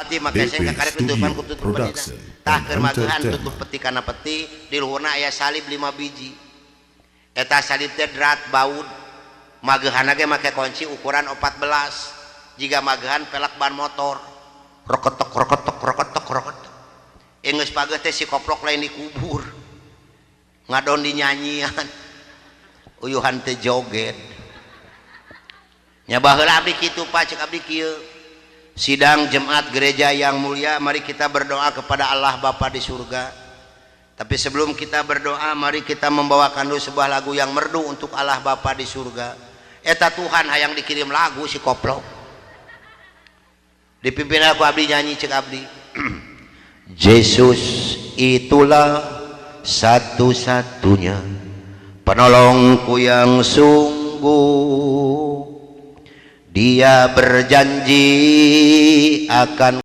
Pati make seng DP kakarek ditutupan Studio ku tutup petina. Production Tah and keur magehan tutup Entertainment. peti kana peti, di luhurna aya salib 5 biji. Eta salib teh drat baud. Magehanna ge make kunci ukuran 14. Jiga magehan pelak ban motor. Roketok roketok roketok roketok. Geus pageuh teh si koplok lain dikubur. Ngadon dinyanyian. Uyuhan teh joget. Nya baheula abdi kitu, Pak, cek abdi kieu. Sidang jemaat gereja yang mulia, mari kita berdoa kepada Allah Bapa di surga. Tapi sebelum kita berdoa, mari kita membawakan dulu sebuah lagu yang merdu untuk Allah Bapa di surga. Eta Tuhan hayang dikirim lagu si koplok. Dipimpin aku abdi nyanyi, cek abdi. Yesus itulah satu-satunya penolongku yang sungguh. Dia berjanji akan